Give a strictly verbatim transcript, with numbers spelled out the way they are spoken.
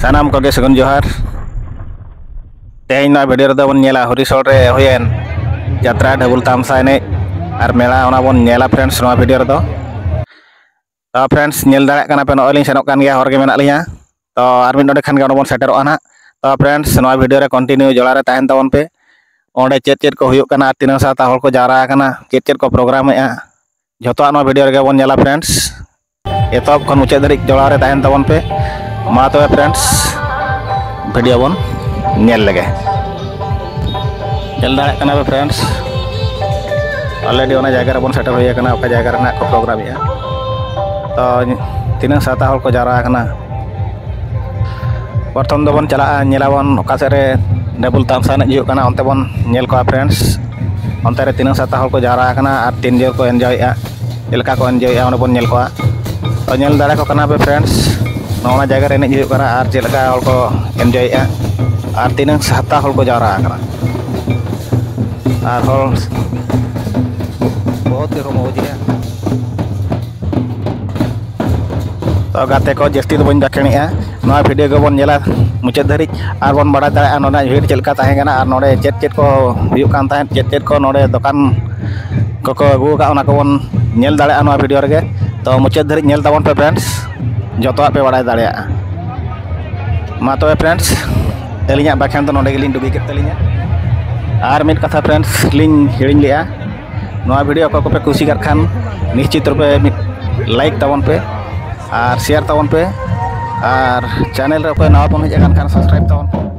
ᱥᱟᱱᱟᱢ ᱠᱚᱜᱮ ᱥᱟᱹᱜᱩᱱ ᱡᱚᱦᱟᱨ᱾ ᱛᱮᱦᱮᱧ ᱱᱚᱣᱟ ᱵᱷᱤᱰᱤᱭᱳ ᱨᱮᱫᱚ ᱵᱚᱱ ᱧᱮᱞᱟ ᱦᱩᱨᱤᱥᱚᱲ ᱨᱮ ᱦᱩᱭᱮᱱ ᱡᱟᱛᱨᱟ, ᱰᱷᱟᱹᱵᱩᱞ ᱛᱟᱢᱥᱟ ᱮᱱᱮᱡ ᱟᱨ ᱢᱮᱞᱟ, ᱚᱱᱟ ᱵᱚᱱ ᱧᱮᱞᱟ ᱯᱷᱨᱮᱱᱰᱥ ᱱᱚᱣᱟ ᱵᱷᱤᱰᱤᱭᱳ ᱨᱮᱫᱚ᱾ ᱛᱚ ᱯᱷᱨᱮᱱᱰᱥ, ᱧᱮᱞ ᱫᱟᱲᱮᱭᱟᱜ ᱠᱟᱱᱟ ᱯᱮ, ᱱᱚᱜᱼᱚᱭ ᱞᱤᱧ ᱥᱮᱱᱚᱜ ᱠᱟᱱ ᱜᱮᱭᱟ, ᱦᱚᱨ ᱜᱮ ᱢᱮᱱᱟᱜ ᱞᱤᱧᱟ᱾ ᱛᱚ ᱟᱨ ᱢᱤᱫ ᱱᱚᱰᱮ ᱠᱷᱟᱱ ᱜᱮ ᱚᱸᱰᱮ ᱵᱚᱱ ᱥᱮᱴᱮᱨᱚᱜᱼᱟ ᱱᱟᱦᱟᱜ᱾ ᱛᱚ ᱯᱷᱨᱮᱱᱰᱥ, ᱱᱚᱣᱟ ᱵᱷᱤᱰᱤᱭᱳ ᱨᱮ ᱠᱚᱱᱴᱤᱱᱤᱭᱩ ᱡᱚᱲᱟᱣ ᱨᱮ ᱛᱟᱦᱮᱱ ᱛᱟᱵᱚᱱ ᱯᱮ᱾ ᱚᱸᱰᱮ ᱪᱮᱫ ᱪᱮᱫ ᱠᱚ ᱦᱩᱭᱩᱜ ᱠᱟᱱᱟ, ᱛᱤᱱᱟᱹᱜ ᱥᱟᱶᱛᱟ ᱦᱚᱲ ᱠᱚ ᱡᱟᱣᱨᱟ ᱟᱠᱟᱱᱟ, ᱪᱮᱫ ᱪᱮᱫ ᱠᱚ ᱯᱨᱳᱜᱨᱟᱢ ᱮᱫᱼᱟ, ᱡᱷᱚᱛᱚᱣᱟᱜ ᱱᱚᱣᱟ ᱵᱷᱤᱰᱤᱭᱳ ᱨᱮᱜᱮ ᱵᱚᱱ ᱧᱮᱞᱟ ᱯᱷᱨᱮᱱᱰᱥ᱾ ᱮᱛᱚᱦᱚᱵ ᱠᱷᱚᱱ ᱢᱩᱪᱟᱹᱫ ᱫᱷᱟᱹᱨᱤᱡ ᱡᱚᱲᱟᱣ ᱨᱮ ᱛᱟᱦᱮᱱ ᱛᱟᱵᱚᱱ ᱯᱮ᱾ ᱢᱟ ᱛᱚᱵᱮ ᱯᱷᱨᱮᱱᱰᱥ, ᱵᱷᱤᱰᱤᱭᱳ ᱵᱚᱱ ᱧᱮᱞ ᱞᱮᱜᱮ᱾ ᱧᱮᱞ ᱫᱟᱲᱮᱭᱟᱜ ᱠᱟᱱᱟ ᱯᱮ ᱯᱷᱨᱮᱱᱰᱥ, ᱚᱞᱨᱮᱰᱤ ᱚᱱᱟ ᱡᱟᱭᱜᱟ ᱨᱮᱵᱚᱱ ᱥᱮᱴᱮᱨ ᱦᱩᱭ ᱟᱠᱟᱱᱟ, ᱚᱠᱟ ᱡᱟᱭᱜᱟ ᱨᱮᱱᱟᱜ ᱠᱚ ᱯᱨᱳᱜᱨᱟᱢᱮᱜᱼᱟ᱾ ᱛᱚ ᱛᱤᱱᱟᱹᱜ ᱥᱟᱶᱛᱟ ᱦᱚᱲ ᱠᱚ ᱡᱟᱣᱨᱟ ᱟᱠᱟᱱᱟ᱾ ᱯᱨᱚᱛᱷᱚᱢ ᱫᱚᱵᱚᱱ ᱪᱟᱞᱟᱜᱼᱟ, ᱧᱮᱞᱟᱵᱚᱱ ᱚᱠᱟ ᱥᱮᱫ ᱨᱮ ᱰᱷᱟᱹᱵᱩᱞ ᱛᱟᱢᱥᱟ ᱮᱱᱮᱡ ᱦᱩᱭᱩᱜ ᱠᱟᱱᱟ, ᱚᱱᱛᱮ ᱵᱚᱱ ᱧᱮᱞ ᱠᱚᱣᱟ ᱯᱷᱨᱮᱱᱰᱥ᱾ ᱚᱱᱛᱮ ᱨᱮ ᱛᱤᱱᱟᱹᱜ ᱥᱟᱶᱛᱟ ᱦᱚᱲ ᱠᱚ ᱡᱟᱣᱨᱟ ᱟᱠᱟᱱᱟ ᱟᱨ ᱛᱤᱱ ᱡᱳᱨ ᱠᱚ ᱮᱱᱡᱚᱭᱮᱜᱼᱟ, ᱪᱮᱫ ᱞᱮᱠᱟ ᱠᱚ ᱮᱱᱡᱚᱭᱮᱜᱼᱟ, ᱚᱸᱰᱮ ᱵᱚᱱ ᱧᱮᱞ ᱠᱚᱣᱟ᱾ ᱛᱚ ᱧᱮᱞ ᱫᱟᱲᱮ ᱠᱚ ᱠᱟᱱᱟ ᱯᱮ ᱯᱷᱨᱮᱱᱰᱥ, ᱱᱚᱜᱼᱚ ᱱᱟ ᱡᱟᱭᱜᱟ ᱨᱮ ᱮᱱᱮᱡ ᱦᱩᱭᱩᱜ ᱠᱟᱱᱟ ᱟᱨ ᱪᱮᱫ ᱞᱮᱠᱟ ᱦᱚᱲ ᱠᱚ ᱮᱱᱡᱚᱭᱮᱜᱼᱟ ᱟᱨ ᱛᱤᱱᱟᱹᱜ ᱥᱟᱶᱛᱟ ᱦᱚᱲ ᱠᱚ ᱡᱟᱣᱨᱟ ᱟᱠᱟᱱᱟ᱾ ᱟᱨ ᱦᱚᱲ ᱵᱚᱦᱩᱛ ᱜᱮᱠᱚ ᱢᱚᱡᱽ ᱜᱮᱭᱟ᱾ ᱛᱚ ᱜᱟᱛᱮ ᱠᱚ, ᱡᱟᱹᱥᱛᱤ ᱫᱚ ᱵᱟᱹᱧ ᱵᱟᱠᱷᱮᱬᱮᱜᱼᱟ, ᱱᱚᱣᱟ ᱵᱷᱤᱰᱤᱭᱳ ᱜᱮᱵᱚᱱ ᱧᱮᱞᱟ ᱢᱩᱪᱟᱹᱫ ᱫᱷᱟᱹᱨᱤᱡ ᱟᱨ ᱵᱚᱱ ᱵᱟᱲᱟᱭ ᱫᱟᱲᱮᱭᱟᱜᱼᱟ ᱱᱚᱰᱮ ᱵᱷᱤᱲ ᱪᱮᱫ ᱞᱮᱠᱟ ᱛᱟᱦᱮᱸ ᱠᱟᱱᱟ ᱟᱨ ᱱᱚᱰᱮ ᱪᱮᱫ ᱪᱮᱫ ᱠᱚ ᱦᱩᱭᱩᱜ ᱠᱟᱱ ᱛᱟᱦᱮᱸᱫ, ᱪᱮᱫ ᱪᱮᱫ ᱠᱚ ᱱᱚᱰᱮ ᱫᱚᱠᱟᱱ ᱠᱚᱠᱚ ᱟᱹᱜᱩ ᱟᱠᱟᱫ, ᱚᱱᱟ ᱠᱚᱵᱚᱱ ᱧᱮᱞ ᱫᱟᱲᱮᱭᱟᱜᱼᱟ ᱱᱚᱣᱟ ᱵᱷᱤᱰᱤᱭᱳ ᱨᱮᱜᱮ᱾ ᱛᱚ ᱢᱩᱪᱟᱹᱫ ᱫᱷᱟᱹᱨᱤᱡ ᱧᱮᱞ ᱛᱟᱵᱚᱱ ᱯᱮ ᱯᱷᱨᱮᱱᱰᱥ, ᱡᱚᱛᱚᱣᱟᱜ ᱯᱮ ᱵᱟᱲᱟᱭ ᱫᱟᱲᱮᱭᱟᱜᱼᱟ᱾ ᱢᱟ ᱛᱚᱵᱮ ᱯᱷᱨᱮᱱᱰᱥ, ᱟᱹᱞᱤᱧᱟᱜ ᱵᱟᱠᱷᱮᱬ ᱫᱚ ᱱᱚᱰᱮ ᱜᱮᱞᱤᱧ ᱰᱩᱜᱤ ᱠᱮᱫ ᱛᱟᱹᱞᱤᱧᱟ᱾ ᱟᱨ ᱢᱤᱫ ᱠᱟᱛᱷᱟ ᱯᱷᱨᱮᱱᱰᱥ ᱞᱤᱧ ᱦᱤᱲᱤᱧ ᱞᱮᱜᱼᱟ, ᱱᱚᱣᱟ ᱵᱷᱤᱰᱤᱭᱳ ᱚᱠᱚᱭ ᱠᱚᱯᱮ ᱠᱩᱥᱤ ᱠᱟᱜ ᱠᱷᱟᱱ ᱱᱤᱥᱪᱤᱛ ᱨᱩᱯᱮ ᱢᱤᱫ ᱞᱟᱭᱤᱠ ᱛᱟᱵᱚᱱ ᱯᱮ ᱟᱨ ᱥᱮᱭᱟᱨ ᱛᱟᱵᱚᱱ ᱯᱮ, ᱟᱨ ᱪᱮᱱᱮᱞ ᱨᱮ ᱚᱠᱚᱭ ᱱᱟᱣᱟ ᱵᱚᱱ ᱦᱮᱡ ᱟᱠᱟᱱ ᱠᱷᱟᱱ ᱥᱟᱵᱥᱠᱨᱟᱭᱤᱵ ᱛᱟᱵᱚᱱ ᱯᱮ᱾